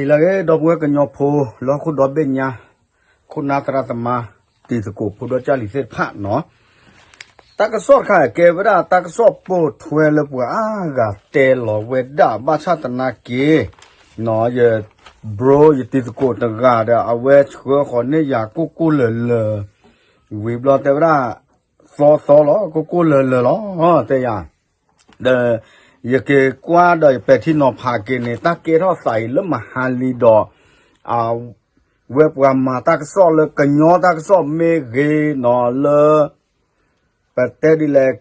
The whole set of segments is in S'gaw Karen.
လၢအဂ့ၤ ဒီပုၢ်ဝဲၢ်ကညီဖိ လၢဟီၣ်ခိၣ်ဒီဘ့ၣ်ညါ, ခိၣ်နၢ်သရၣ်သမါ, တံၤသကိးဖိဒီကၢ်လံၤသ့ၣ်တဖၣ်နီၤ, တၢ်ကစီၣ်တခါ ကဲဝဲဒၣ်တၢ်ကစီၣ်ပိာ်ထွဲလၢပှၤအါဂၤတဲလီၤဝဲဒၣ် ဘၣ်ဆၣ်သနာ်က့ ယ bro ယတံၤသကိးတဂၤဒီး အဝဲဆှၢဃီၤန့ၢ်ယၤကိၢ်ကိၢ်လၢၤလၢၤ ဝံၤဘျီတဲဝဲဒၣ် သီသီလီၤ ကိၢ်ကိၢ်လၢၤလၢၤလီၤ တဲယၤ ဒီး ယက့ၤကွၢ်ဒီးယပဲာ်ထံနီၤဖးက့ၤန့ၣ် တၢ်ကဲထီၣ်သးအံၤလၢမဟါလံဒီး အဝဲပှၤမၤတၢ်ကစီၣ်လၢကညီတၢ်ကစီၣ်မ့ၢ်ဂ့ၤနီၤ လၢ ပတဲဒ်လဲၣ်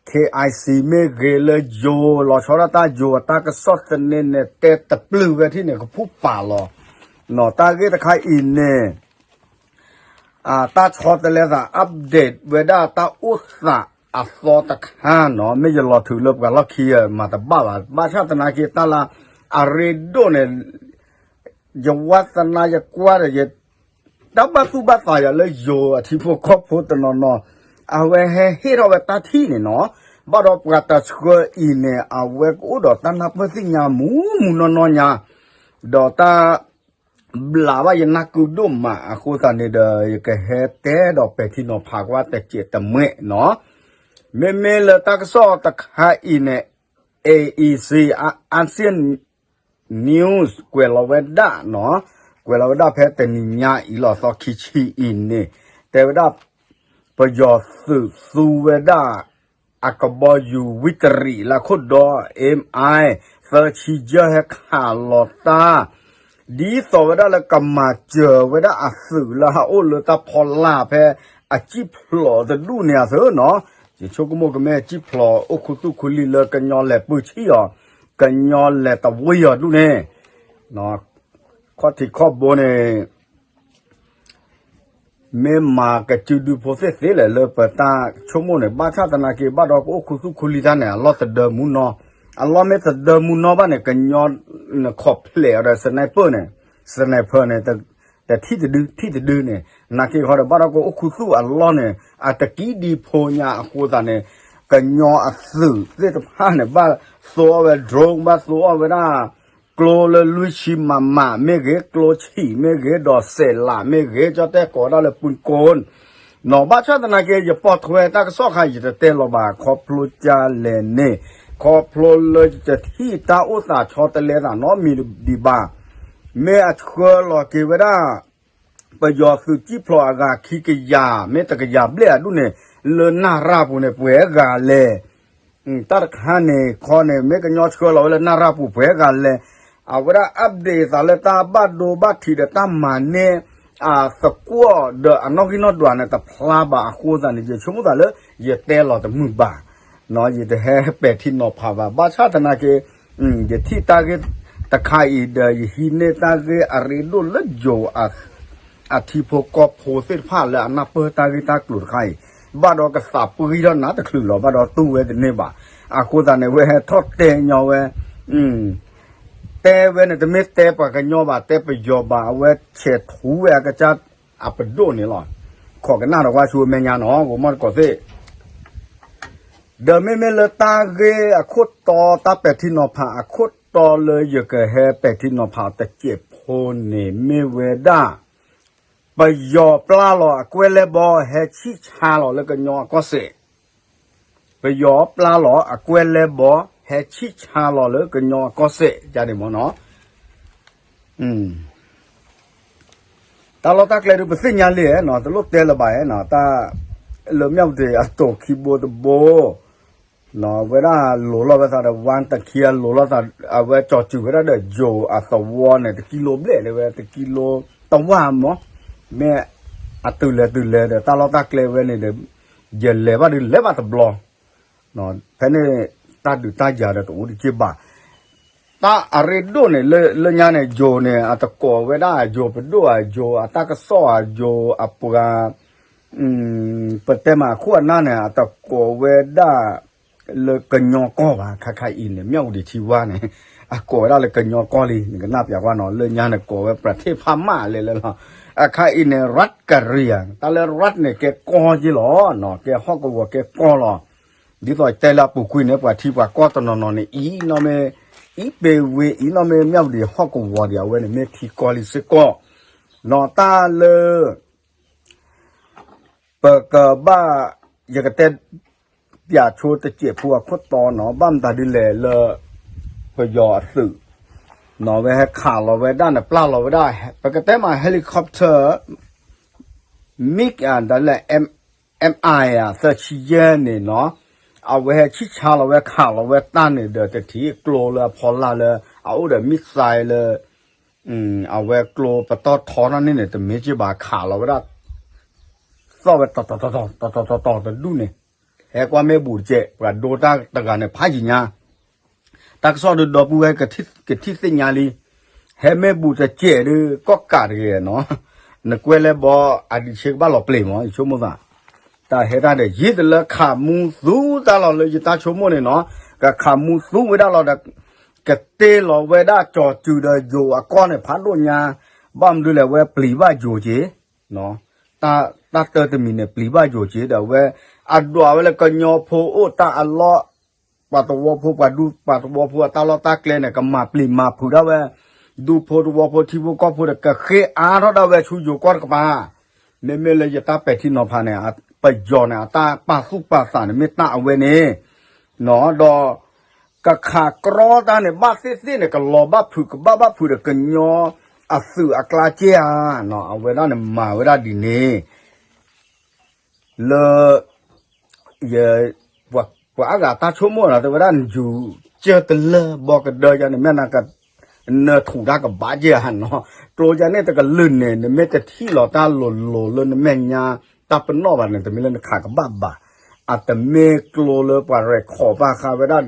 KIC မ့ၢ်ဂ့ၤ လၢယိၤ လီၤဆီဒၣ်တၢ်ယိၤအတၢ်ကစီၣ်သန့န့ၣ် တဲတပျုာ်ဝဲထံၣ်န့ၣ် ကဖုပာ်လီၤ နီၤ တၢ်ဂ့ၢ်တခါအံၤန့ၣ် တၢ်ဆီတလဲသး update ဝဲဒၣ်တၢ်အိၣ်သးအသီတခါနီၤ မ့ၢ်ယလီၤထုးလၢပှၤလီၢ်ခံမၤတဘၣ်ဘၣ် ဘၣ်ဆၣ်သနာ်က့တၢ်လၢအရ့ဒိၣ်န့ၣ် ယဝါသနာယကွၢ်ဒီးယ တၢ်ဘၣ်သူၣ်ဘၣ်သးယၤလၢယိၤအထံဖိကီၢ်ဖိတနီၤနီၤ အဝဲဟဲဟ့ၣ်ထီၣ်ဝဲတၢ်ထံၣ်န့ၣ်နီၤ ဘၣ်ဒီးပှၤတဆှၢအံၤန့ၣ် အဝဲကအိၣ်ဒီးတၢ်နၢ်ပၢၢ်သ့ၣ်ညါမူမူနီၢ်နီၢ်ညါ ဒီးတၢ် ဘျးဘၣ်ယနၢ်ကုဒိၣ်မးအဃိသတးန့ၣ်ဒီး ယကဟဲတဲဒီးပဲာ်ထံနီၤဖးကွၢ်တစဲးတမှဲးနီၤ မ့မ့ၢ်လၢတၢ်ကစီၣ်တခါအံၤန့ၣ် AEC Asian News ကွဲးလီၤဝဲဒၣ်နီၤ ကွဲးလီၤဝဲဒၣ်ဖဲတနံၤညါအံၤလီၤ သီခံဆံအံၤန့ၣ် တဲဝဲဒၣ် ပယီၤသုးသူဝဲဒၣ် အကဘီယူၤဝံတရံးလၢခိၣ်ဒီ MI သၢဆံယဲၢ် ဟဲခးလီၤတၢ် ဒ်သိးဝဲဒၣ်လၢကမၤစၢၤဝဲဒၣ်အသုးလၢဟးအိၣ်လၢတၢ်ဖီလာ်ဖဲအစံၣ်ဖျိးတဒူၣ်န့ၣ်အသိးနီၤ ယဆိကမိၣ်ကမ့ၢ်အစံၣ်ဖျိးအိၣ်ခူသူၣ်ခူလံၤလၢကညီလဲၤပၢဆံၣ်အီၤ ကညီလဲၤတဝံၤအီၤဒူၣ်န့ၣ် ခီၣ်ထံးခီၣ်ဘိန့ၣ် မ့ၢ်မၤကစုဒုဖိသ့ၣ်သ့ၣ်လဲၣ်လၢပတၢ်ဆိကမိၣ်န့ၣ် ဘၣ်ဆၣ်သနာ်က့ ဘၣ်ဒီးကအိၣ်ခူသူၣ်ခူလံၤတၢ်န့ၣ် အလီၢ်တဒၢမူနီၤ အလီၢ်မ့ၢ်တဒၢမူနီၤဘၣ်န့ၣ် ကညီ နခီၣ်ဖျဲးအီၤဒီး sniper န့ၣ် sniper န့ၣ် တထံၣ်တဒု ထံၣ်တဒုန့ၣ် နာ်က့ဃီဒီး ဘၣ်ဒီးကအိၣ်ခူသူၣ်အလီၢ်န့ၣ် အတကံဒံဖိညါအဃိသတးန့ၣ် ကညီအသုးသ့ၣ်တဖၣ်န့ၣ် ဘၣ်သိအီၣ်ဝဲ drone ဘၣ်သိအီၣ်ဝဲဒၣ် ကျိလၢလွံၢ်ဆံမမမ့ၢ်ဂ့ၤ ကျိဆံးမ့ၢ်ဂ့ၤ ဒီးစဲးလးမ့ၢ်ဂ့ၤ ကၠီတဲကိးဒၣ်လၢပုၢ်ကိၢ် နီၤ ဘၣ်ဆၣ်သနာ်က့ ယပိာ်ထွဲတၢ်ကစီၣ်ခါ ယတတဲလီၤဘၣ် ခီဖျိကလဲၣ်န့ၣ် ခီဖျိလၢယတထံၣ်တၢ်အိၣ်သးဆီတလဲသးနီတမံၤဒံးဘၣ် မ့ၢ်အဆှၢလီၤက့ၤဝဲဒၣ် ပယီၤသုးစံၣ်ဖျိးအဂၤခံကယၤ မ့ၢ်တကယၤဘျဲၣ်အဒူၣ်န့ၣ် လၢနၢ်ရၣ်ပူၤန့ၣ် ပှဲၤဂၤလဲၣ် တၢ်တခါန့ၣ်ခီန့ၣ် မ့ၢ်ကညီဆှၢလီၤဝဲလၢနၢ်ရၣ်ပူၤပှဲၤဂၤလဲၣ် အဝဲဒၣ် update သးလၢတၢ်ဘၣ်ဒိဘၣ်ထံးဒီးတၢ်မၤန့ၢ် အသကွီၢ်ဒီးအနီၣ်ဂံၢ်နီၣ်ဒွးန့ၣ် တဖျါဘၣ်အဃိသတးန့ၣ် ယဆိကမိၣ်သးလၢ ယတဲလီၤတမုာ်ဘၣ် ယတဟဲပဲာ်ထံနီၤဖးဘၣ် ဘၣ်ဆၣ်သနာ်က့ ယထံၣ်တၢ်ဂ့ၢ်တခါအံၤဒီး ယဟံးန့ၢ်တၢ်ဂ့ၢ်အရ့ဒိၣ်လၢယိၤ အထံဖိကီၢ်ဖိသ့ၣ်တဖၣ်လၢအနၢ်ပၢၢ်တၢ်ဂ့ၢ်တၢ်ကျိၤတခါအံၤ ဘၣ်ဒီးကသးပှံထီၣ်နးတချုးလီၤ ဘၣ်ဒီးတူၢ်ဝဲတန့ၢ်ဘၣ် အဃိသတးန့ၣ် ဝဲဟဲထီၣ်တဲညီဝဲ တဲဝဲန့ၣ် တမ့ၢ်တဲပှၤကညီဘၣ် တဲပယီၤဘၣ် အဝဲဆဲးထူဝဲအကစၢ်အပဒိၣ်န့ၣ်လီၤ ခိးကနၣ်ဒီးကွၢ်ဆူမဲာ်ညါနီၤ ဂိၤမီၣ်တကိးသ့ၣ် ဒီးမ့မ့ၢ်လၢတၢ်ဂ့ၢ်အခိၣ်တီ တၢ်ပဲာ်ထံနီၤဖးအခိၣ်တီလၢယကဟဲပဲာ်ထံနီၤဖးတစဲးဖိန့ၣ် မ့ၢ်ဝဲဒၣ် ပယီၤပျၢ်လီၤအကွဲၢ်လဲဘီ ဟဲဆံၣ်ဆါလီၤလၢကညီအကီၢ်စဲၣ် ပယီၤပျၢ်လီၤအကွဲၢ်လဲဘီ ဟဲဆံၣ်ဆါလီၤလၢကညီအကီၢ်စဲၣ် ယၤန့ၣ်မ့ၢ်နီၤ တၢ်လီၢ်တၢ်ကျဲဒုးပသ့ၣ်ညါလံနီၤ တလိၣ်တဲလၢၤဘၣ်နီၤ တၢ် လၢမၠၣ်ဝတံၤအတိာ်ခံဘိတဘိ ဝဲဒၣ်လိၤလီၤဝဲသးဒီး ဝါတခံအလိၤလီၤသး အဝဲကၠီၤစုၤဝဲဒၣ်ဒီးယိၤအသဝီန့ၣ် တကံလိဘျဲၣ်လၢဝဲ တကံလိတဝၢ်မး မ့ၢ်အတုၤလဲၤတုၤလဲၤဒီး တၢ်လီၢ်တၢ်ကျဲဝဲန့ၣ်ဒီး ယလဲၤဘၣ်ဒုးလဲၤဘၣ်တဘျီ ဖဲန့ၣ် တၢ်ဒုးတၢ်ယၤဒီးတအိၣ်တက့ၢ်ဘၣ် တၢ်အရ့ဒိၣ်န့ၣ် လၢညါန့ၣ် ယိၤန့ၣ် အတကိးဝဲဒၣ်ယိၤပဒိၣ်ဧါ ယိၤအတၢ်ကစီၣ်ဧါ ယိၤအပှၤ ပတဲမးအခိၣ်အနၢ်န့ၣ် အတကိးဝဲဒၣ် လၢကညီကီၢ်ဘၣ် ခါခါအံၤန့ၣ် မၠၣ်ဝတံၤထံဝါန့ၣ် အကိးဝဲဒၣ်လၢကညီကီၢ်လံ နကနၣ်ပျးကွၢ်နီၤ လၢညါန့ၣ် ကိးဝဲပြထေးဖးမၣ်လဲၣ်လဲၣ်လီၤ အခါအံၤန့ၣ် ရတ်ကရံၤ တၢ်လၢ ရတ် န့ၣ် ကဲကီၢ်က့လီၤ ကဲဟီၣ်ကဝီၤကဲကီၢ်လီၤ ဒ်သိးတဲလၢအပူၤကွံာ်န့ၣ် ပှၤထံပှၤကီၢ်တနီၤနီၤန့ၣ် အံၤနီၢ်မ့ၢ် အံၤပ့ၤဝ့ၤအံၤနီၢ်မ့ၢ်မၠၣ်ဝတံၤဟီၣ်ကဝီၤဒံး အဝဲန့ၣ်မ့ၢ်ထံကီၢ်လံစ့ၢ်ကီး နီၢ်တၢ်လၢ ပကဘၣ် ယကတဲ ပၠးဆိတစဲးဖိအခိၣ်တီနီၤ ဘၣ်မတၤဒ်လဲၣ်လၢ ပယီၤအသုး နီၤ ဝဲဟဲခးလီၤဝဲဒၣ်န့ၣ် ပျၢ်လီၤဝဲဒၣ် ပကတဲမး helicopter မံၣ် ဒ်လဲၣ် MI သၢဆံယဲၢ်န့ၣ်နီၤ အဝဲဟဲဆံၣ်ဆါလီၤဝဲခးလီၤဝဲတၢ်န့ၣ်ဒီး တထံၣ်ကျိလၢအဖီလာ်လၢ အအိၣ်ဒီး missile လၢ အဝဲကျိပတီၢ်ထီထီၣ်န့ၣ်န့ၣ် တမ့ၢ်က့ဘၣ်ခးလီၤဝဲဒၣ် သီၣ်ဝဲ တီၤတီၤတီၤတီၤတီၤတဒူၣ်န့ၣ် ဟဲကွၢ်မ့ၢ်ဘူးတစဲး ပှၤဒိတၢ်တဂၤန့ၣ် ဖးယံၤညါ တၢ်ကစီၣ်ဒုးဒီပုၢ်ဝဲၢ်ကထံၣ်သ့ၣ်ညါလံ ဟဲမ့ၢ်ဘူးတစဲးဒုး ကီၢ်ကးတဂ့ၤနီၤ နကွဲးလဲဘီ အဒံးဆ့ကဘၣ်လီၤပျံၤမး ယဆိကမိၣ်သး တၢ်ဟဲတၢ်ဒီး ယံာ်တလၢခးမူသူတၢ်လီၤလၢယတၢ်ဆိကမိၣ်န့ၣ်နီၤ ကခးမူသူဝဲဒၣ်လီၤဒီး ကတ့လီၤဝဲဒၣ်ကၠီၤစုၤဒီးယိၤအကီၢ်န့ၣ် ဖးဒိၣ်ညါ ဘၣ်မနုၤလဲၣ် ဝဲပျံၤဘၣ်ယိၤက့ၤ တၢ်တၢတမံၤန့ၣ် ပျံၤဘၣ်ယိၤက့ၤဒီးဝဲ အဒွးဝဲလၢကညီဖိအိၣ်တၢ်အလီၢ် ပှၤသဝီဖိ ပှၤဒူပှၤသဝီဖိအတၢ်လီၢ်တၢ်ကျဲန့ၣ် ကမၤပျံၤမၤဖုးဒၣ်ဝဲ ဒူဖိသဝီဖိထံဖိကီၢ်ဖိဒီး ကဃ့အါထီၣ်ဒၣ်ဝဲဆူယိၤကီၢ်တကပၤ မ့မ့ၢ်လၢယတၢ်ပဲာ်ထံနီၤဖးန့ၣ် ပယီၤန့ၣ် အတၢ်ပာ်သူၣ်ပာ်သးန့ၣ် မ့ၢ်တၢ်အဝဲန့ၣ် ဒီး ကခးကြီတၢ်န့ၣ် ဘၣ်သ့ၣ်သ့ၣ်န့ၣ် ကလီၤဘၣ်ဖုး ကဘၣ်ဘၣ်ဖုးဒီးကညီအသုးအကျါက့ဧါ အဝဲဒၣ်န့ၣ်မၤဝဲဒၣ်ဒ်န့ၣ် လၢ ယ ပှၤအါဂၤတၢ်ဆိကမိၣ်နီၤ တဲဝဲဒၣ်နယူၤ ကၢၢ်တလၢဘီကဒၢယၤန့ၣ် မ့ၢ်နက နထူးတၢ်ကဘၣ်က့ဧါနီၤ ကျိယၤန့ၣ်တကလုာ်န့ၣ် နမ့ၢ်တထံၣ်လီၤတၢ်လိၤလိၤလၢနမဲာ်ညါ တၢ်ပနီၣ်ဘၣ်န့ၣ် တမ့ၢ်လၢနခးကဘၣ်ဘၣ် အတမ့ၢ်ကျိလၢပှၤရဲၣ်ခီၣ်ဘၣ်ဃးဝဲဒၣ်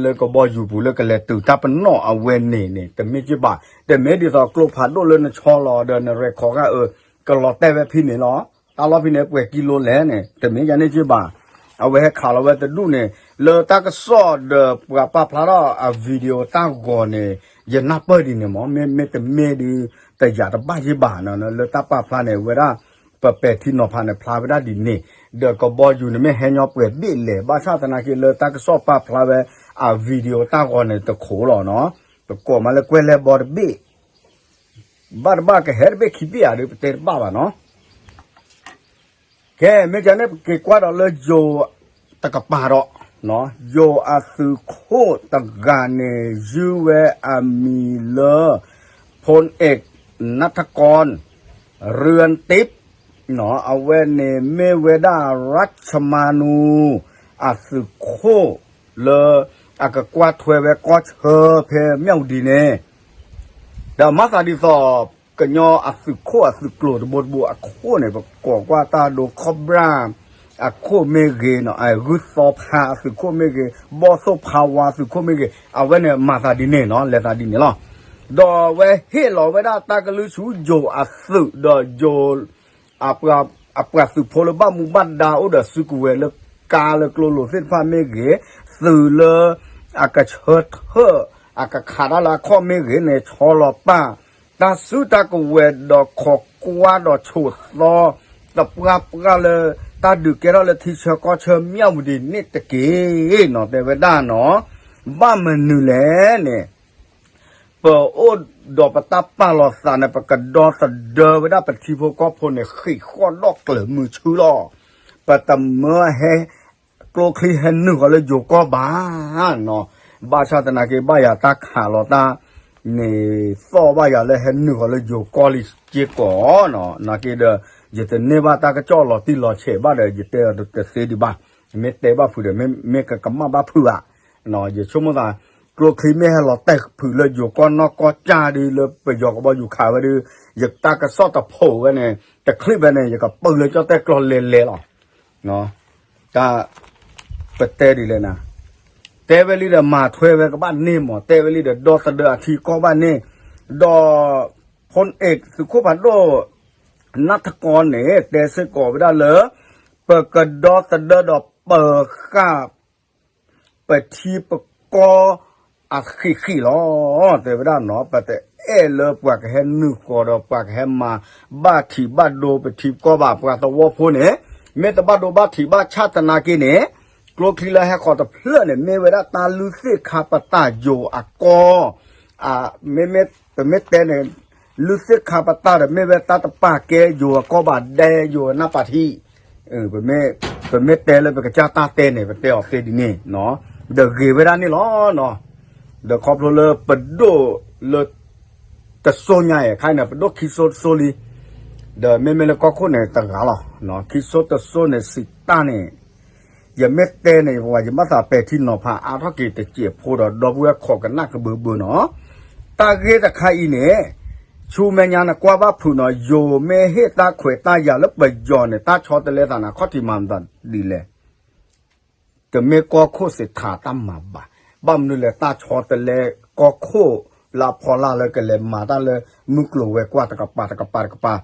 လၢကဘီယူၤပူၤလၢကလဲၤတုၤတၢ်ပနီၣ်အဝဲန့ၣ်န့ၣ် တမ့ၢ်က့ဘၣ် တမ့ၢ်ဒ်သိးကျိဖးဒိၣ်လၢနဆီလီၤဒီးနရဲၣ်ခီၣ်ဃာ်အၢ ကလီၤတဲာ်ဝဲဖဲန့ၣ်လီၤ တၢ်လီၢ်ဖဲန့ၣ်ပှဲၤကံလိလဲၣ်န့ၣ် တမ့ၢ်ယၤန့ၣ်က့ဘၣ် အဝဲဟဲခးလီၤဝဲတဒူၣ်န့ၣ် လၢတၢ်ကစီၣ်ဒီးပှၤပာ်ဖျါထီၣ်အ video တၢ်ဂီၤန့ၣ် ယနၢ်ပၢၢ်ဒ်န့ၣ်မး မ့မ့ၢ်တမ့ၢ်ဒုး တယာ်တဘၣ်ယ့ၢ်ဘၣ်နီၤ လၢတၢ်ပာ်ဖျါန့ၣ် ဝဲဒၣ် ပပဲာ်ထံနီၤဖးန့ၣ် ဖျါဝဲဒၣ်ဒ်န့ၣ် ဒီးကဘီယူၤန့ၣ်မ့ၢ်ဟဲညီပှဲၤဘ့ၣ်လဲၣ် ဘၣ်ဆၣ်သနာ်က့လၢတၢ်ကစီၣ်ပာ်ဖျါဝဲ အ video တၢ်ဂီၤန့ၣ်တခိးလီၤနီၤ ပကိးမးလၢကွဲလဲဘီတဘ့ၣ် ဘၣ်တဘၣ်ကဟဲတဘ့ၣ်ခံဘ့ၣ်ဧါဒီး ပတဲတဘၣ်ဘၣ်နီၤ ကဲ မ့ၢ်ကန့ၣ် ပက့ၤကွၢ်ဒီးလၢယိၤတကပၤဒီး ယိၤအသုးခိၣ်တဂၤန့ၣ် ယုၢ်ဝဲအမံၤလၢ ဖိၣ်အ့း နၢ်ထကီၢ် ရၢၢ်တံး အဝဲန့ၣ်မ့ၢ်ဝဲဒၣ် ရၢ်ၡမၤနူ အသုးခိၣ်လၢ အကကွၢ်ထွဲဝဲကီၢ်ဆၢဖဲမၠၣ်ဝတံၤန့ၣ် ဒီးမၤသးဒ်သိး ကညီအသုးခိၣ်အသုးကျိၤတဘိတဘိအခိၣ်န့ၣ် ပကိးကွၢ်တၢ်ဒိ Cobra အခိၣ်မ့ၢ်ဂ့ၤနီၤ ဂုၢ်သီဖးအသုးခိၣ်မ့ၢ်ဂ့ၤ ဘီၣ်သိၣ်ဖးဝါသုးခိၣ်မ့ၢ်ဂ့ၤ အဝဲန့ၣ်မၤသးဒ်န့ၣ်နီၤ လဲၤသးဒ်န့ၣ်လီၤ. ဒီးအဝဲဟ့ၣ်လီၤဝဲဒၣ်တၢ်ကလုၢ်ဆူယိၤအသုးဒီးယိၤ အပှၤသုးဖိလၢဘၣ်မူဘၣ်ဒါအိၣ်ဒီးစုကဝဲၤလၢကါလၢကျိလိၤသ့ၣ်တဖၣ်မ့ၢ်ဂ့ၤ, သုးလၢအကဆၢထၢၣ် အကခးတၢ်လၢအခီၣ်မ့ၢ်ဂ့ၤန့ၣ် ဆီလီၤပာ်တၢ်စုတၢ်ကဝဲၤဒီးခိးကွၢ်ဒီးဆိးသီ သပှၢ်ပှၢ်လၢတၢ်ဒုးကဲထီၣ်လၢထံဆၢကီၢ်ဆၢမၠၣ်ဝတံၤန့ၣ်တက့ၢ်နီၤ တဲဝဲဒၣ်နီၤ. ဘၣ်မနုၤလဲၣ်န့ၣ် ပအိၣ်ဒီးပတၢ်ပာ်လီၤသးန့ၣ် ပကဒီသဒၢဝဲဒၣ်ပထံဖိကီၢ်ဖိန့ၣ် ဃံးဃီၣ်ဒီၣ်ကျၢၤမုဆူလီၤ. ပတမၢဟဲ ကျိချံဟဲနုာ်ဃီၤလၢယိၤကီၢ်ဘၣ်နီၤ. ဘၣ်ဆၣ်သနာ်က့ ဘၣ်ယၤတၢ်ခးလီၤတၢ်န့ၣ် သီၣ်ဘၣ်ယၤလၢဟဲနုာ်ဃီၤလၢယိၤကီၢ်လံစ့ၢ်ကီးနီၤ. နာ်က့ဒီး ယတန့ၢ်ဘၣ်တၢ်ကစီၣ်လီၤတံၢ်လီၤဆဲးဘၣ်ဒီး ယတဲအီၤတသ့ဒံးဘၣ်. မ့ၢ်တဲဘၣ်ဖုးဒီး မ့ၢ်ကကမၣ်ဘၣ်ဖုးဧါ. ယဆိကမိၣ်သး ကျိချံမ့ၢ်ဟဲလီၤတဲာ်ဖုးလၢယိၤကီၢ်နီၢ်ကီၢ်ကၢ်ဒုးလၢပယီၤကဘီယူၤခးဝဲဒုး ယတၢ်ကစီၣ်တဖိးဝဲန့ၣ် တချံးဖဲန့ၣ် ယကပၢၢ်လၢကၠီၣ်တဲၣ်ကျီၢ်လဲၤလဲၤလီၤ. တၢ် ပတဲဒ်လဲၣ်နၤ, တဲဝဲလံဒီးမၤထွဲဝဲကဘၣ်န့ၢ်မး, တဲဝဲလံဒီးဒီသဒၢအထံကီၢ်ဘၣ်န့ၢ်, ဒီး ဖိၣ်အ့းသုးခိၣ်ဖးဒိၣ် နၢ်ထကီန့ၣ် တဲစ့ၢ်ကီးဝဲဒၣ်လၢ ပကဒီသဒၢဒီးပၢၤဃာ် ပထံပကီၢ်အဃံးဃံးလီၤ. တဲဝဲဒၣ်နီၤ ပတအဲၣ်လၢပှၤကဟဲနုာ်ဃီၤဒီးပှၤကဟဲမၤဘၣ်ထံးဘၣ်ဒိပထံပကီၢ်ဘၣ်. ပှၤသဝီဖိန့ၣ် မ့ၢ်တဘၣ်ဒိဘၣ်ထံးဘၣ်ဆၣ်သနာ်က့န့ၣ် ကျိချံလၢဟဲဃီၤတဖျၢၣ်န့ၣ် မ့ၢ်ဝဲဒၣ်တၢ်လုၢ်သ့ၣ်ခါပတာ်ယိၤအကီၢ်, မ့မ့ၢ်ပမ့ၢ်တဲန့ၣ် လုၢ်သ့ၣ်ခါပတာ်ဒီးမ့ၢ်ဝဲတၢ်တပာ်ကဲယိၤအကီၢ်ဘၣ်ဒဲယိၤအနၢ်ပာ်ထံ, ပမ့ၢ်တဲလၢပကစၢ်တၢ်တဲန့ၣ် ပတဲအီၤသ့ဒ်န့ၣ်နီၤ, ဒီးဂ့ၤဝဲဒၣ်န့ၣ်လီၤနီၤ, ဒီးခီဖျိလၢပဒိၣ်လၢ တစိၢ်ညါအံၤ ခါအံၤန့ၣ် ပဒိၣ်ခံစိတစိၢ်လံ, ဒီးမ့မ့ၢ်လၢကီၢ်ခိၣ်န့ၣ်တဂၤလီၤ, ခံစိတစိၢ်န့ၣ်စံးတၢ်န့ၣ်, ယမ့ၢ်တဲန့ၣ် ပှၤယဘၣ်သးပဲာ်ထံနီၤဖးအါထီၣ်က့ၤတစဲးဖိဒီး ဒီပုၢ်ဝဲၢ်ခိးကနၣ်ကဘၢဘၢနီၤ, တၢ်ဂ့ၢ်တခါအံၤန့ၣ်, ဆူမဲာ်ညါနကွၢ်ဘၣ်ဖုးနီၤ ယိၤမ့ၢ်ဟ့ၣ်တၢ်ခွဲးတၢ်ယာ်လၢပယီၤန့ၣ် တၢ်ဆီတလဲသးန့ၣ် အခီၣ်ထံးမၤမတၤဒ်လဲၣ် တမ့ၢ်ကီၢ်ခိၣ်စ့ၢ်ထးတၢ်မၤဘၣ်, ဘၣ်မနုၤလဲၣ်တၢ်ဆီတလဲကီၢ်ခိၣ်လၢအဖီလာ်လၢကလဲၤမၤတၢ်လၢမုၢ်ကျိၤဝဲၤကွာ်တကပၤတကပၤတကပၤ,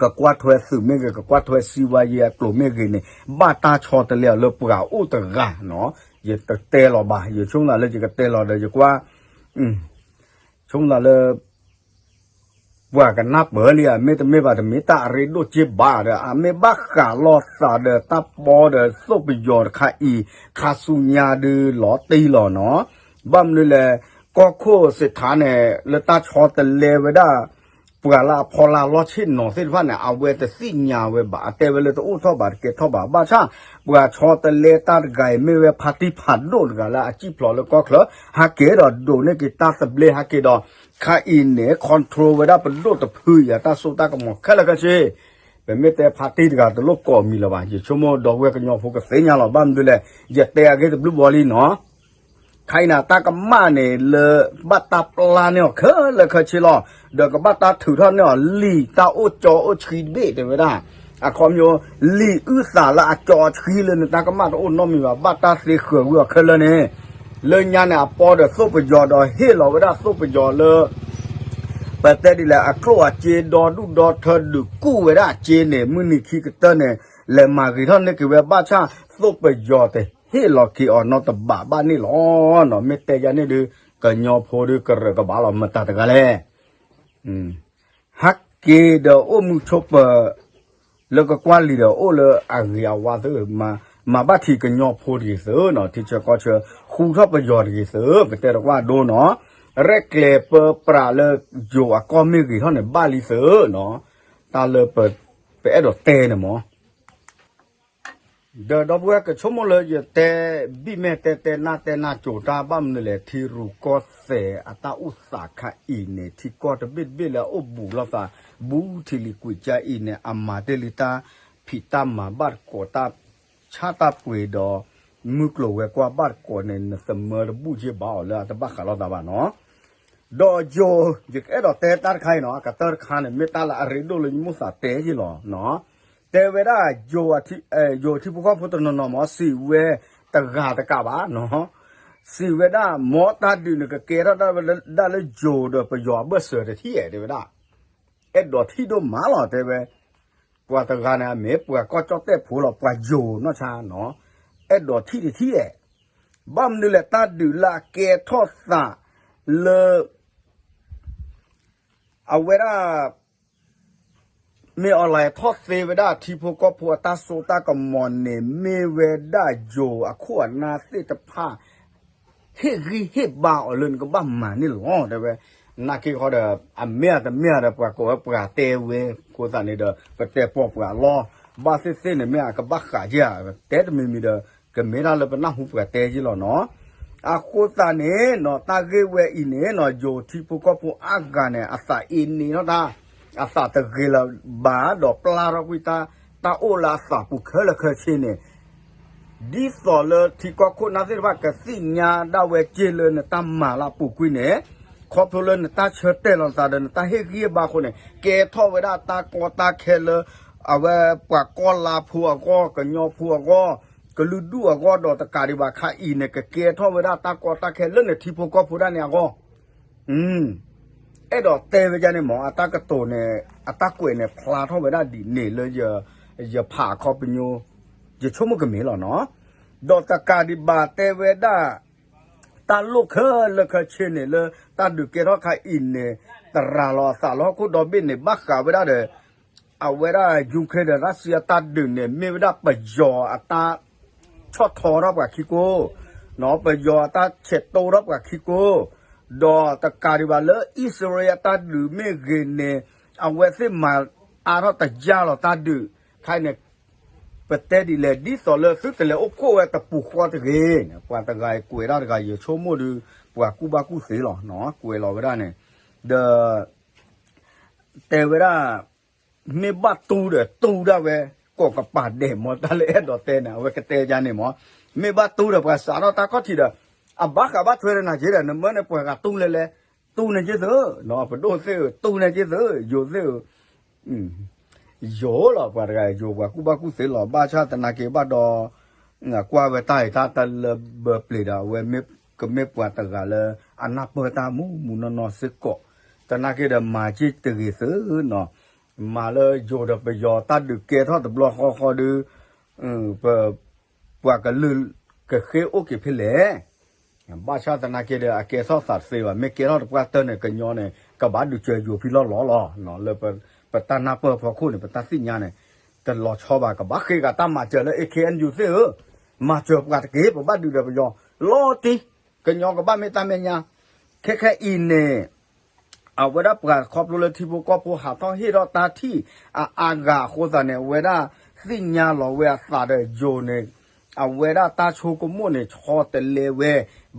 ကကွၢ်ထွဲသုးမ့ၢ်ဂ့ၤ ကကွၢ်ထွဲစံးဝါယံအကျိၤမ့ၢ်ဂ့ၤန့ၣ် ဘၣ်တၢ်ဆီတလဲအီၤလၢပှၤအိၣ်တဂၤနီၤ, ယတတဲလီၤဘၣ် ယဆိကမိၣ်သးလၢယကတဲလီၤဒီးယကွၢ် ဆိကမိၣ်သးလၢ ပှၤကနၢ်ပၢၢ်လံဧါ မ့တမ့ၢ်ဘၣ် တမ့ၢ်တၢ်အရ့ဒိၣ်က့ဘၣ်ဒီး အမ့ၢ်ဘၣ်ဃးလိာ်သးဒီးတၢ်ပီဒီးသိၣ်ပယီၤတခါအံၤ ခါဆူညါဒုးလီၤတံၢ်လီၤနီၤ, ဘၣ်မနုၤလဲၣ် ကီၢ်ခိၣ်စ့ၢ်ထးန့ၣ် လၢတၢ်ဆီတလဲဝဲဒၣ် ပှၤလၢအဖီလာ်လီၢ်ဆ့ၣ်နီၤသ့ၣ်တဖၣ်န့ၣ် အဝဲတသ့ၣ်ညါဝဲဘၣ် အတဲဝဲလၢတအိၣ်ထီၣ်ဘၣ်တကဲထီၣ်ဘၣ် ဘၣ်ဆၣ် ပှၤဆီတလဲတၢ်တဂၤအံၤ မ့ၢ်ဝဲဖါတံၢ်ဖးဒိၣ်တဂၤလၢအစံၣ်ဖျိးလၢကီၢ်ချၢ ဟဲက့ၤဒီးဒိးန့ၢ်က့ၤတၢ်သဘျ့ဟဲက့ၤဒီး ခါအံၤန့ၣ် control ဝဲဒၣ်ပဒိၣ်တဖုအံၤ အတၢ်စိတၢ်ကမီၤခဲလၢာ်ခဲဆ့ ပမ့ၢ်တဲဖါတံၢ်တဂၤတလိၣ်ကိးမံၤလၢၤဘၣ် ယဆိကမိၣ်ဒီပုၢ်ဝဲၢ်ကညီဖိကသ့ၣ်ညါလီၤ ဘၣ်မနုၤလဲၣ် ယတဲအဂ့ၢ်တဘျုးဘီလံနီၤ ခါအံၤန့ၣ် တၢ်ကမၣ်န့ၣ်လၢ ဘၣ်တၢ်ပျၢ်န့ၢ်အီၤခဲလၢာ်ခဲဆ့လီၤ. ဒီးကဘၣ်တၢ်ထုးထီၣ်န့ၢ်အီၤလံာ်တၢ်အိၣ်ကၠီအိၣ်ဆှံတဘ့ၣ်တဲဝဲဒၣ်. အခီပညီ လံာ်အုၣ်သးလၢအကၠီအဆှံလၢနတၢ်ကမၣ်တအိၣ်နီတမံၤဘၣ် ဘၣ်တၢ်သ့ဃၢၤဝံၤအီၤခဲလၢာ်န့ၣ် လၢညါန့ၣ် အပီဒီးသိၣ်ပယီၤဒီးဟ့ၣ်လီၤဝဲဒၣ်သိၣ်ပယီၤလၢ ပတဲဒ်လဲၣ် အကျိၣ်အစ့ဒီဒူၣ်ဒီထၢဒုးကူၣ်ဝဲဒၣ်အစ့န့ၣ် မုၢ်နံၤခံကတၢၢ်န့ၣ် လဲၤမၤဂ့ၤထီၣ်န့ၢ်က့ၤဝဲဘၣ်ဆၣ် သိၣ်ပယီၤတဟ့ၣ်လီၤက့ၤအီၤနီတဘးဘၣ်န့ၣ်လီၤ. မ့ၢ်တဲယၤန့ၣ်ဒုး ကညီဖိဒုးကရၢကဘၣ်လီၤ မတၤတဂၤလဲၣ် ဟဲက့ၤဒီးအိၣ်မူဆိးပၢၤ လၢကကွၢ်လံၤဒီးအိၣ်လၢအဂ့ၤအဝါသ့ၣ် မၤဘၣ်ထံးကညီဖိတဂ့ၤသ့နီၤ ထံဆၢကီၢ်ဆၢ ဃူထီၣ်ပယီၤတဂ့ၤသ့ ပတဲတကွၢ်ဒိနီၤ ရဲၣ်ကျဲၤပၢပြးလၢယိၤအကီၢ်မ့ၢ်ဂ့ၤထီၣ်န့ၣ် ဘၣ်လံသ့နီၤ တၢ်လၢပအဲၣ်ဒိးတဲန့ၣ်မး ဒီးဒီပုၢ်ဝဲၢ်ကဆိကမိၣ်လၢယတဲ ဘံၣ်မဲာ်တဲတဲနၢ်တဲနၢ်ကၠိၤတၢ်ဘၣ်မနုၤလဲၣ် ထံရူၢ်ကီၢ်သဲးအတၢ်အိၣ်သးခါအံၤန့ၣ် ထံကီၢ်တဘ့ၣ်တဘ့ၣ်လၢအအိၣ်ဘူးလိာ်သး ဘူးထံလံၤကွံာ်ကါအံၤန့ၣ် အမၤတ့ၢ်လံတၢ်ဖံးတၢ်မၤဘၣ်တကိးတၢ်ဆၣ်တၢ်ပှ့ၤဒီး မုၢ်ကျိၤဝဲၤကွာ်ဘၣ်တကိးန့ၣ် နသမၢတဘူၣ်က့ဘၣ်အီၤလၢအတဘၣ်ဃးလိာ်သးဘၣ်နီၤ ဒီးယိၤ ယကအဲၣ်ဒိးတဲတၢ်တခါအံၤနီၤ အကတၢၢ်တခါန့ၣ် မ့ၢ်တၢ်လၢအရ့ဒိၣ်လၢယမိၢ်သးတဲယ့ၢ်လီၤ. တဲဝဲဒၣ် ယိၤထံဖိကီၢ်ဖိတနီၤနီၤမ့ၢ် စံးဝဲတဂၤတကးဘၣ်နီၤ စံးဝဲဒၣ် မ်တၢ်ဒုးန့ၣ်ကကဲထီၣ်ဒၣ်လၢယိၤဒီးပယီၤအဘၢၣ်စၢၤတထံၣ်ဧဲ တဲဝဲဒၣ် အဲၣ်ဒိးထံၣ်ဒိၣ်မးလီၤ တဲဝဲ ပှၤတဂၤန့ၣ် အမ့ၢ်ပှၤကီၢ်ကၠီၣ်တဲၣ်ဖိလီၤ ပှၤယိၤနီၢ်ဆါနီၤ အဲၣ်ဒိးထံၣ်တထံၣ်ဧဲ ဘၣ်မနုၤလဲၣ် တၢ်ဒုးလၢအကဲထီၣ်သးလၢ အဝဲဒၣ် မ့ၢ်အီၤလဲၤထီၣ်သ့ဝဲဒၣ်ထံဖိကီၢ်ဖိအတၢ်စိတၢ်ကမီၤန့ၣ် မ့ၢ်ဝဲဒၣ်ယိၤအခိၣ်အနၢ်သ့ၣ်တဖၣ် ဟ့ၣ်ဂံၢ်ဟ့ၣ်ဘါအီၤလၢနကဘၣ်မၤန့ၣ်လီၤ တဲဝဲ နာ်က့ခီဒီး အမ့ၢ်အတမ့ၢ်ဒီး ပှၤကိးဝဲပှၤတဲဝဲ အဃိသတးန့ၣ်ဒီး ပတဲပီၢ်ပှၤလီၤ ဘၣ်သ့ၣ်သ့ၣ်န့ၣ် မ့ၢ်အကဘၣ်ဃးက့ဧါ တဲတမံၤမံၤဒီး ကမ့ၢ်တၢ်လၢပနၢ်ဟူပှၤတဲက့လီၤနီၤ အဃိသတးန့ၣ်နီၤ တၢ်ဂ့ၢ်ဝဲအံၤန့ၣ်နီၤ ယိၤထံဖိကီၢ်ဖိအါဂၤန့ၣ် အသးအ့န့ထီၣ်တၢ် အသးတဂ့ၤလၢၤဘၣ် ဒီးပျၢ်ထီၣ်ကွံာ်တၢ် တၢ်အိၣ်လၢအသးပူၤခဲလၢာ်ခဲဆ့န့ၣ် ဒ်သိးလၢထံကီၢ်ခိၣ်နၢ်သ့ၣ်တဖၣ် ကသ့ၣ်ညါဒၣ်ဝဲက့လၢနတၢ်မၤလၢအပူၤကွံာ်န့ၣ် ခီဖျိလၢနတၢ်ဆၢတဲာ်လီၤသးဒီးနတၢ်ဟ့ၣ်ဂံၢ်ဟ့ၣ်ဘါအဃိန့ၣ် ကဲထီၣ်ဝဲဒၣ်တၢ်ကီတၢ်ခဲလၢ အဝဲပှၤကီၢ်လါဖိအဂီၢ် ကညီဖိအဂီၢ် ကလုာ်ဒူၣ်အဂီၢ် ဒီးတကးဒံးဘၣ်ခါအံၤန့ၣ် ကကဲထီၣ်ဝဲဒၣ်တၢ်ကီတၢ်ခဲလၢနထံဖိကီၢ်ဖိဒၣ်န့ၣ်အဂီၢ် အဲၣ်ဒိးတဲဝဲဒ်န့ၣ်မ့ၢ် အတၢ်ကတိၤန့ၣ် အတၢ်ကွဲးန့ၣ် ဖျါထီၣ်ဝဲဒၣ်ဒ်န့ၣ်လၢ ယဖးအခီပညီ ယဆိကမိၣ်ကမ့ၢ်လီၤနီၤ ဒီးတကးဒံးဘၣ်တဲဝဲဒၣ် တၢ်လိၣ်ခဲလၢာ်ခဲဆ့န့ၣ်လၢ တၢ်ဒုးကဲထီၣ်ခါအံၤန့ၣ် တရၤလီၤအသးလၢဟီၣ်ခိၣ်ဒီဘ့ၣ်န့ၣ် ဘၣ်ဃးဝဲဒၣ်ဒီး အဝဲဒၣ် Ukraine ဒီး Russia တၢ်ဒုးန့ၣ် မ့ၢ်ဝဲဒၣ်ပယီၤအတၢ် ဆီၣ်ထီထီၣ်ပှၤခံကိ, ပယီၤအတၢ်ဆဲးတိထီၣ်ပှၤခံကိ, ဒီးတကးဒံးဘၣ်လၢအံၣ်စရ့လးအတၢ်ဒုးမ့ၢ်ဂ့ၤန့ၣ် အဝဲသ့ၣ်မၤအါထီၣ်တယၢ်လီၤတၢ်ဒုး, ခဲအံၤန့ၣ် ပတဲဒ်လဲၣ် ဒ်သိးလၢသုတလဲၤအိၣ်ဖှိၣ်ဝဲတပူၤဃီတဂ့ၤ, ပှၤတဂၤအံၤကွဲးတၢ်တဂၤ ယဆိကမိၣ်ဒီး ပှၤကူၣ်ဘၣ်ကူၣ်သ့လီၤ, ကွဲးလီၤဝဲဒၣ်န့ၣ်, ဒီး တဲဝဲဒၣ် မ့ၢ်ဘၣ်တူၢ်ဒီးတူၢ်ဒၣ်ဝဲ ကိးကပၤဒဲးမ့ၢ်တၢ်လၢအဲၣ်ဒိးတဲန့ၣ် အဝဲကတဲယါန့ၣ်မ့ၢ်, မ့ၢ်ဘၣ်တူၢ်ဒီးပှၤစးထီၣ်တၢ်ခီၣ်ထံးဒီး အဘၣ်ဃးဘၣ်ထွဲဒီးနၤက့ဒီး နမၢန့ၣ်ပှၤဂၤတူၢ်လဲလဲ, တူၢ်န့ၢ်က့သု, ပဒိၣ်သ့ၣ်ဧၢ တူၢ်န့ၢ်က့သု, ယိၤသ့ၣ်ဧၢ ယိၤလီၤ ပှၤတဂၤယိၤ ပှၤကူၣ်ဘၣ်ကူၣ်သ့လီၤ ဘၣ်ဆၣ်သနာ်က့ဘၣ်ဒီး ကွၢ်ဝဲတၢ်အံၤတၢ်တလၢဘၢပျ့ၤဒီး အဝဲကမ့ၢ်ပှၤတဂၤလၢ အနၢ်ပၢၢ်တၢ်မူးမူးနီၢ်နီၢ်စ့ၢ်ကီး, သနာ်က့ဒီးမၤက့တဂ့ၤသုနီၤ, မၤလၢယိၤဒီးပယီၤတၢ်ဒုးကဲထီၣ်တဘျီဃီဃီဒီး ပှၤကလုာ်ကဃ့အိၣ်က့ၤဖဲလဲၣ်, ဘၣ်ဆၣ်သနာ်က့ဒီး အကဲထီၣ်သးတသ့ဘၣ်, မ့ၢ်ကဲထီၣ်တပှၢ်တၢၢ်န့ၣ် ကညီန့ၣ် ကဘၣ်ဒုးစၢၤယိၤဖံလီၢ်လီၤလီၤ, လၢပတၢ်နၢ်ပၢၢ်ဖီခိၣ်န့ၣ် ပတၢ်သ့ၣ်ညါန့ၣ် တလီၤဆီဘၣ်, ကဘၣ်ဃ့ဂၤတၢ်မၤစၢၤလၢ A K N U သ့ၣ်ဧၢ, မၤစၢၤပှၤတက့ၢ်, ပဘၣ်ဒုးဒီးပယီၤ လီၤတံၢ်, ကညီကဘၣ်မ့ၢ်တၢ်မဲာ်ညါ, ခဲခဲအံၤန့ၣ် အဝဲဒၣ်ပှၤခီဖျိလၢထံဖိကီၢ်ဖိဟးထီၣ်ဟ့ၣ်ထီၣ်တၢ်ထံၣ်အါအါဂၤအဃိသတးန့ၣ် အဝဲဒၣ်သ့ၣ်ညါလီၤဝဲအသးဒီးယိၤန့ၣ်, အဝဲဒၣ်တၢ်ဆိကမိၣ်န့ၣ် ဆီတလဲဝဲ,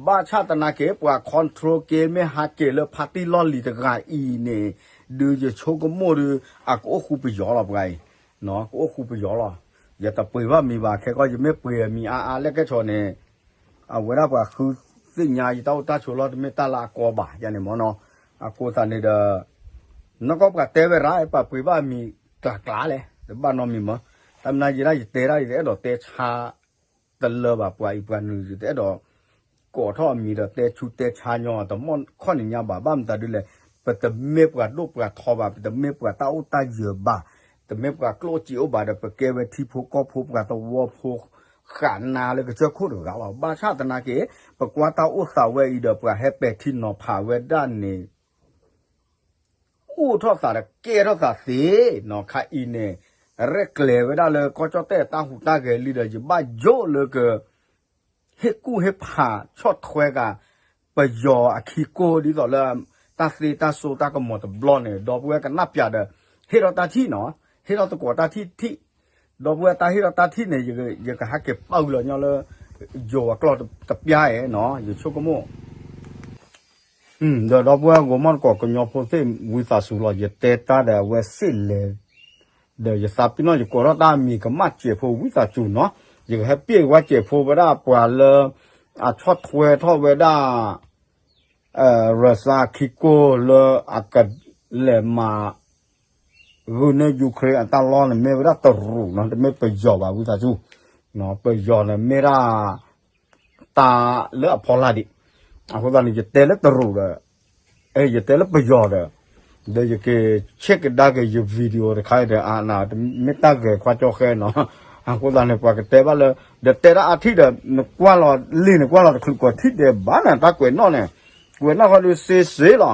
ဘၣ်ဆၣ်သနာ်က့ ပှၤ control က့မ့ၢ်ဟးက့ၤလၢဖါတံၢ်လီၢ်လံၤတဂၤအံၤန့ၣ်, ဒုးယဆိကမိၣ်ဒီး အကအိၣ်ဃူပယီၤလီၤပှၤအံၤ, ကအိၣ်ဃူပယီၤလီၤ, ယတပှ့ၤဘၣ်မံၤဘၣ်, ခဲကီၢ်ယမ့ၢ်ပှ့ၤအမံၤအါအါလဲၣ်ကဲဆီန့ၣ် အဝဲဒၣ်ပှၤဃုသ့ၣ်ညါယတၢ်အိၣ်တၢ်ဆိးလီၤ တမ့ၢ်တၢ်လၢအကီဘၣ် ယၤန့ၣ်မ့ၢ်နီၤ, အဃိသတးန့ၣ်ဒီး နီၢ်ကီၢ်ပှၤတဲဝဲရၣ် ပှၤပှ့ၤဘၣ်မံၤကျးကျးလဲၣ် တဘၣ်နီတမံၤမ့ၢ်, တၢ်မနုၤယဲဒၣ်ယတဲဒၣ် ယတအဲၣ်ဒိးတဲဆါတလၢဘၣ်, ပှၤအံၤပှၤနုၤ ယတအဲၣ်ဒိးကိးထီၣ်အမံၤဒီးတဲဆူတဲဆါညီ တမီၢ်ခီၣ်နံၤညါဘၣ်, ဘၣ်မတၤဒ်လဲၣ်, ပတမ့ၢ်ပှၤဒိၣ်ပှၤထီဘၣ်, ပတမ့ၢ်ပှၤတၢ်အိၣ်တၢ်ယၢၤဘၣ်, တမ့ၢ်ပှၤကျိၣ်စ့အိၣ်ဘၣ်ဒီး ပကဲဝဲထံဖိကီၢ်ဖိပှၤသဝီဖိ ဃာ်နၤလၢကစၢၢ်ခိၣ်တဂၤလီၤ. ဘၣ်ဆၣ်သနာ်က့ ပကွၢ်တၢ်အိၣ်သးဝဲအံၤဒီး ပှၤဟဲပဲာ်ထံနီၤဖးဝဲဒၣ်န့ၣ် အိၣ်ထီၣ်သးဒီးကဲထီၣ်သးသ့နီၤ. ခါအံၤန့ၣ် ရဲၣ်ကျဲၤဝဲဒၣ်လၢကီၢ်ကၠီၣ်တဲၣ်တၢ်ဟူးတၢ်ဂဲၤလံဒီး ယဘၣ်ယိၣ်လၢက ဟ့ၣ်ကူၣ်ဟ့ၣ်ဖးဆီၣ်ထွဲက့ၤ ပယီၤအခံကိၢ် ဒ်သိးလၢ တၢ်သ့တၢ်စိတၢ်ကမီၤတဘျီန့ၣ် ဒီပုၢ်ဝဲၢ်ကနၣ်ပၠးဒီး ဟ့ၣ်ထီၣ်တၢ်ထံၣ်နီၤ, ဟ့ၣ်ထီၣ်သကိးတၢ်ထံၣ်ထံၣ်, ဒီပုၢ်ဝဲၢ်တၢ်ဟ့ၣ်ထီၣ်တၢ်ထံၣ်န့ၣ် ယကဟဲက့ၤပာ်အုးလီၤညီလၢ ယိၤအကျိာ်တပျၢ်အံၤနီၤ ယဆိကမိၣ် ဒီးဒီပုၢ်ဝဲၢ်ဂီၤမီၢ်တကိးကညီဖိသ့ၣ် ဝံသးစူၤလီၤ ယတဲတၢ်ဒီးအဝဲစ့ၢ်လဲၤ ဒီးယသးပ့ၤနီၣ်ယကိးထီၣ်တၢ်အမံၤကမၣ်စဲးဖိ ဝံသးစူၤနီၤ, ယကဟဲပ့ၢ်ဝဲစဲးဖိဝဲဒၣ်ပှၤလၢ အဆီၣ်ထွဲထီၣ်ဝဲဒၣ် ရၢစၢအခံကိၢ်လၢအကလဲၤမၤ ဂုာ်န့ၢ် Ukraine အတၢ်လီၢ်န့ၣ် မ့ၢ်ဝဲဒၣ်တရူးနီၤ, တမ့ၢ်ပယီၤဘၣ် ဝံသးစူၤ, ပယီၤန့ၣ်မ့ၢ်ဒၣ် တၢ်လၢအဖီလာ်ဒံး, အဃိသတးန့ၣ် ယတဲလၢတရူးဒီး ယတဲလၢပယီၤဒီး ဒီးယကဆ့ၣ်ကဒါက့ၤယ video တခါအံၤဒီး အနၢ် မ့ၢ်တၢ်ဂဲၤခွါကၠီဃဲနီၤ, အဃိသတးန့ၣ် ပှၤကတဲဘၣ်လၢ ဒီးတဲဒၣ်အထံၣ်ဒီး နကွၢ်လီၤလံာ်န့ၣ် ကွၢ်လီၤတချုးကွၢ်ထံၣ်ဒဲးဘၣ်န့ၣ် တၢ်ကွဲးနီၣ်န့ၣ် ကွဲးနီၣ်ဃီဒုးစ့စ့လီၤ.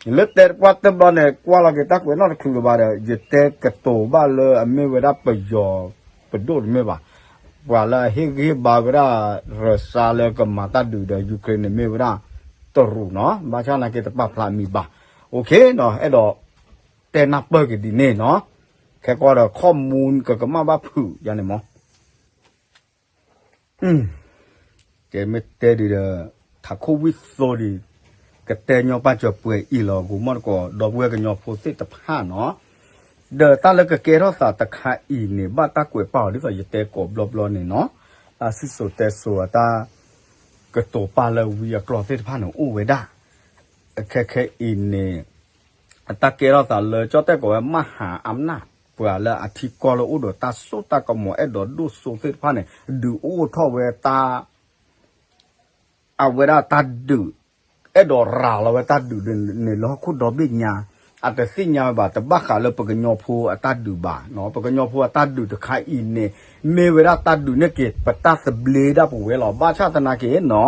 လၢတဲတပှၢ်တဘျီန့ၣ် ကွၢ်လီၤက့ၤတၢ်ကွဲးနီၣ်တချုးလၢၤဘၣ်ဒီး ယတဲကတိၤဘၣ်လၢအမ့ၢ်ဝဲဒၣ်ပယီၤပဒိၣ်တမ့ၢ်ဘၣ်. ပှၤလၢအဟ့ၣ်ဂံၢ်ဘါဝဲဒၣ် ရၢစၢလၢကမၤတၢ်ဒုးဒီး Ukraine န့ၣ်မ့ၢ်ဝဲဒၣ်တရူးနီၤ. ဘၣ်ဆၣ်သနာ်က့တပာ်ဖျါအမံၤဘၣ်. အိၣ်ခ့နီၤ အဲၣ်ဒိးတဲနၢ်ပၢၢ်က့ၤဒ်န့ၣ်နီၤ. ခဲကီၢ်ဒီး ခီၣ်မူ ကကမၣ်ဘၣ်ဖုးယါန့ၣ်မ့ၢ် ကဲမ့ၢ်တဲဒ်ဒီး ထးခိၣ်ဝံၣ်သိဒံး ကတဲညီပာ်စၢၤပှဲၤအံၤလီၤ ဂိၤမီၢ်တကိး ဒီပုၢ်ဝဲၢ်ကညီဖိသ့ၣ်တဖၣ်နီၤ. ဒီးတၢ်လၢကကဲထီၣ်သးတခါအံၤန့ၣ် ဘၣ်တၢ်ကွဲးပာ်အီၤဒ်သိးယတဲကိးဘျီဘျီန့ၣ်နီၤ. တၢ်စံၣ်စိၤတဲစိၤအတၢ်ကတိၤပာ်လၢဝံအကျိာ်သ့ၣ်တဖၣ်န့ၣ်အိၣ်ဝဲဒၣ် ခဲခဲအံၤန့ၣ် အတၢ်ကဲထီၣ်သးလၢ ကၠီၣ်တဲၣ်ကိးဝဲ မဟာအำนาจ ပှၤလၢအထံကီၢ်လၢအိၣ်ဒီးတၢ်စိတၢ်ကမီၤအဲၣ်ဒိးဒိၣ်စိသ့ၣ်တဖၣ်န့ၣ် ဒုးအိၣ်ထီၣ်ဝဲတၢ် အဝဲဒၣ်တၢ်ဒုး အဲၣ်ဒိးရၤလီၤဝဲတၢ်ဒုးန့ၣ်လၢဟီၣ်ခိၣ်ဒီဘ့ၣ်ညါ အတသ့ၣ်ညါဝဲဘၣ် တဘၣ်ဃးလၢပကညီဖိအတၢ်ဒုးဘၣ်နီၤ. ပကညီဖိအတၢ်ဒုးတခါအံၤန့ၣ် မ့ၢ်ဝဲဒၣ်တၢ်ဒုးန့ၢ်က့ၤ ပတၢ်သဘျ့ဒၣ်ပဝဲလီၤ. ဘၣ်ဆၣ်သနာ်က့နီၤ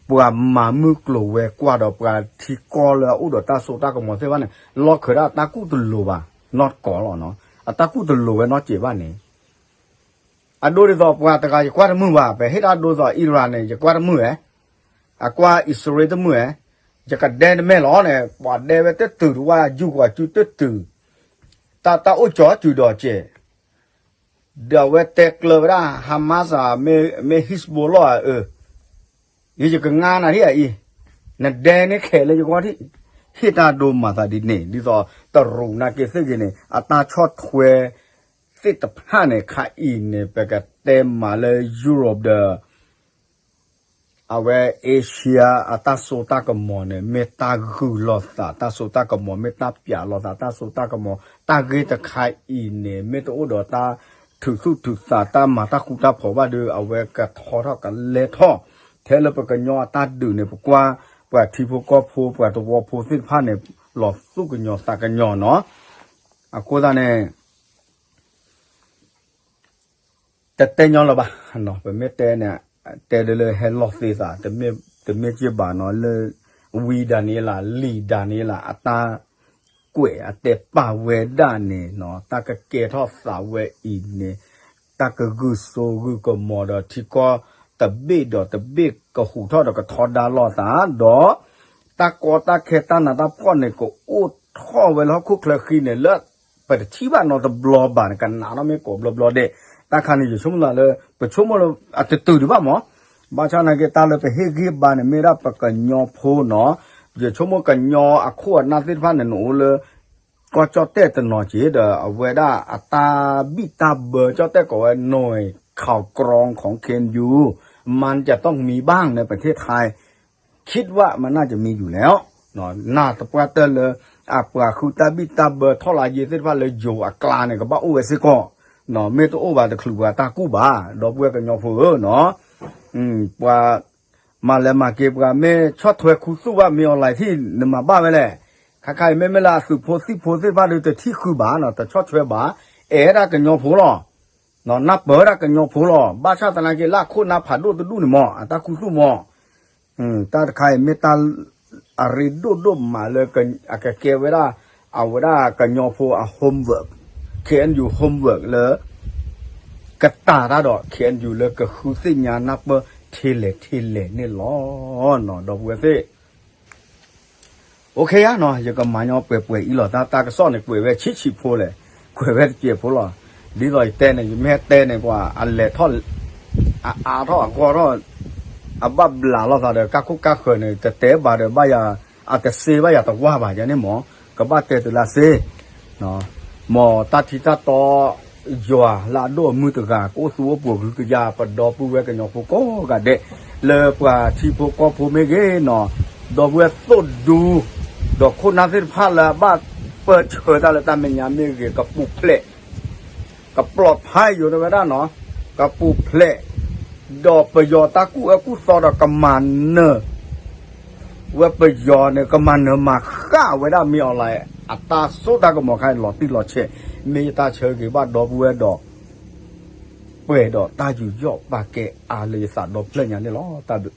ပှၤမၤမုၢ်ကျိၤဝဲၤကွာ်ဒီးပှၤထံကီၢ်လၢအအိၣ်ဒီးတၢ်စိတၢ်ကမီၤသ့ၣ်တဖၣ်န့ၣ် လီၢ်ခၢးဒၣ်တၢ်ကူၣ်တလိၤဘၣ်နီတကိးလီၤနီၤ. အတၢ်ကူၣ်တလိၤဝဲနီတစဲးဘၣ်န့ၣ် အဒိဒ်သိးပှၤတဂၤယကွၢ်တမုာ်ဘၣ်, ပဟ့ၣ်တၢ်ဒိသိး Iran န့ၣ် ယကွၢ်တမုာ်ဧဲ, အကွၢ်အံၣ်စရ့လးတမုာ်ဧဲ, ယကဒဲတမဲာ်လီၤန့ၣ် ပှၤဒဲဝဲတတုၤတဝၢ် ယူၢ်ကွၢ်စုတတုၤ, တၢ်တၢ်အိၣ်ကၠီၤစုဒီးကဲး ဒီးအဝဲတဲကျၢၤဝဲဒၣ် Hamas ဧါ, မ့ၢ် Hezbollah ဧါ, အၢ ယယကငါနၤဒ်အံၤ, နဒဲန့ၢ်ခဲလၢယဂီၢ်ဒံး, ဟ့ၣ်တၢ်ဒိမၤသးဒ်န့ၣ် ဒ်သိးတရူးနာ်က့သ့ၣ်ဂ့ၤန့ၣ် အတၢ်ဆီၣ်ထွဲသ့ၣ်တဖၣ်န့ၣ် ခါအံၤန့ၣ် ပကတဲမၤလၢ Europe ဒီး အဝဲ Asia အတၢ်စိတၢ်ကမီၤန့ၣ် မ့ၢ်တၢ်ဂုာ်လိာ်သး တၢ်စိတၢ်ကမီၤ မ့ၢ်တၢ်ပျးလိာ်သး တၢ်စိတၢ်ကမီၤ တၢ်ဂ့ၢ်တခါအံၤန့ၣ် မ့ၢ်တအိၣ်ဒီးတၢ်ထုးသူၣ်ထုးသး တၢ်မၤတၢ်ဃူတၢ်ဖိးဘၣ်ဒီး အဝဲကထီထီၣ်ကလဲၤထီၣ် ထဲလၢပကညီအတၢ်ဒုးန့ၣ် ပကွၢ် ပှၤထံဖိကီၢ်ဖိ ပှၤသဝီဖိသ့ၣ်တဖၣ်န့ၣ် လီၤသူၣ်ကညီၤသးကညီၤနီၤ. အဃိသတးန့ၣ် တတဲညီလၢၤဘၣ်, ပမ့ၢ်တဲန့ၣ် တဲဒ်လၢဟဲလီၤသ့သး, တမ့ၢ်က့ၤဘၣ်နီၤ လၢ ဝံဒၤနံးယ့လး လံာ်ဒၤနံးယ့လး အတၢ်ကွဲးအတဲပာ်ဝဲဒၣ်န့ၣ်နီၤ တၢ်ကကဲထီၣ်သးဝဲအံၤန့ၣ် တၢ်ကဂုာ်စိဂုာ်ကမီၤဒီးထံကီၢ်တဘ့ၣ်ဒီးတဘ့ၣ် ကဟူးထီၣ်ဒီးကထီဒါလိာ်သးဒီး တၢ်ကီတၢ်ခဲတၢ်နးတၢ်ဖှီၣ်န့ၣ် ကအိၣ်ထီၣ်ဝဲလၢဟီၣ်ခိၣ်ချၢဃံန့ၣ် လၢပတထံၣ်ဘၣ်နီတဘျီဘၣ်န့ၣ် ကနးထီၣ်မ့ၢ်ကိးဘျီဘျီဒဲး. တၢ်ခါန့ၣ် ယဆိကမိၣ်သးလၢ ပဆိကမိၣ်လၢအတတုၤဒံးဘၣ်မး, ဘၣ်ဆၣ်နာ်က့ တၢ်လၢပဟ့ၣ်ဂံၢ်ဘါန့ၣ် မ့ၢ်ဒၣ်ပကညီဖိနီၤ, ယဆိကမိၣ်ကညီအခိၣ်အနၢ်သ့ၣ်တဖၣ်န့ၣ် နအိၣ်လၢ ကီၢ်ကၠီၣ်တဲၣ်တနီၤက့ၤဒီး အဝဲဒၣ်အတၢ်ဘံၣ်တၢ်ဘၢ ကၠီၣ်တဲၣ်ကိးဝဲ หน่วยข่าวกรองของเคเอ็นยู มันจะต้องมีบ้างในประเทศไทย คิดว่ามันน่าจะมีอยู่แล้ว နာ်သပှၢ်တၢၢ်လၢ အပှၤဃုတၢ်ဘံၣ်တၢ်ဘၢထီၣ်လါယ့သ့ၣ်တဖၣ်လၢယိၤအကျါန့ၣ် ကဘၣ်အိၣ်ဝဲစ့ၢ်ကီး, မ့ၢ်တအိၣ်ဘၣ်တချုးပှၤတၢ်ကူၣ်ဘၣ်, ဒီပုၢ်ဝဲၢ်ကညီဖိဧၢနီၤ, ပှၤ မၤလဲၤမၤက့ၤပှၤမ့ၢ်ဆီၣ်ထွဲခူသူၣ်ဘၣ်မ့ၢ်အီၤလၢထံၣ် နမၤဘၣ်ဝဲလဲၣ်, ခါခါအံၤမ့မ့ၢ်လၢအသုးဖိသံၣ်ဖိသ့ၣ်တဖၣ်ဒီး တထံၣ်ဃုဘၣ်နီၤ တဆီၣ်ထွဲဘၣ်, အဲၣ်ဒၣ်ကညီဖိလီၤ. နၢ်ပၢၢ်ဝဲဒၣ်ကညီဖိလီၤ. ဘၣ်ဆၣ်သနာ်က့ လၢအခိၣ်နၢ်ဖးဒိၣ်တဒူၣ်န့ၣ်မး အတၢ်ခူသူၣ်မး, တၢ်တခါအံၤမ့ၢ်တၢ်အရ့ဒိၣ်ဒိၣ်မးလၢ အကကဲဝဲဒၣ် အဝဲဒၣ်ကညီဖိအ homework, ခ့ၣ်အဲၣ်ယူၣ် homework လၢ ကတၢ်တၢ်ဒီး ခ့ၣ်အဲၣ်ယူၣ် လၢကဃုသ့ၣ်ညါနၢ်ပၢၢ်ထဲလဲၣ်ထဲလဲၣ်န့ၣ်လီၤ. ဒီပုၢ်ဝဲၢ်သ့ၣ် အိၣ်ခ့ယါနီၤ ယကမၤညီပှဲၤပှဲၤအံၤလီၤ. တၢ်ကစီၣ်န့ၣ် ကွဲးဝဲဆံးဆံးဖိလဲၣ်, ကွဲးဝဲတစဲးဖိလီၤ. ဒ်သိးယတဲန့ၣ် ယမ့ၢ်ဟဲတဲန့ၣ် ပှၤအလဲၤထီၣ် အအါထီၣ်အကီထီၣ် အဘၣ်ဘျးလိာ်သးဒီး ကၢ်ခိၣ်ကၢ်ဃၢၤန့ၣ် တတဲဘၣ်ဒီး ဘၣ်ယၤ အတစ့ဘၣ်ယၤတဝၢ်ဘၣ်ယၤန့ၣ်မး, ကဘၣ်တဲတုၤလၢစ့ မ်တၢ်ထံတၢ်တီ ယွၤလၢအဒိၣ်အမုၢ်တဂၤ ကအိၣ်သူအိၣ်ပှိၤကဟုကယာ် ပဒီပုၢ်ဝဲၢ်ကညီဖိကိးဂၤဒဲး လၢပှၤထံဖိကီၢ်ဖိမ့ၢ်ဂ့ၤနီၤ, ဒီပုၢ်ဝဲၢ်သိၣ်ဒူ ဒီးခိၣ်နၢ်သ့ၣ်တဖၣ်လၢအဘၣ်ပၢၢ်ဆၢတၢ်လၢတၢ်မဲာ်ညါမ့ၢ်ဂ့ၤ ကပူၤဖျဲး ကပျီဖးယိာ်န့ၢ်ဝဲဒၣ်နီၤ, ကပူၤဖျဲး ဒီးပယီၤတၢ်ကူၣ်အၢကူၣ်သီဒီးကမၤနၢၤ ဝဲပယီၤန့ၣ် ကမၤနၢၤမၤဃၣ်ဝဲဒၣ်မ့ၢ်အီၤလၢ အတၢ်စိတၢ်ကမီၤခါအံၤလီၤတံၢ်လီၤဆဲး, မ့ၢ်ယတၢ်ဆၢဂ့ၤဘၣ်ဒီပုၢ်ဝဲၢ်ဒီး ပှဲၤဒီးတၢ်ယူးယီၣ်ပာ်ကဲအါလၢယသးဒီဖျၢၣ်ညါန့ၣ်လီၤ. တၢ်ဘျုး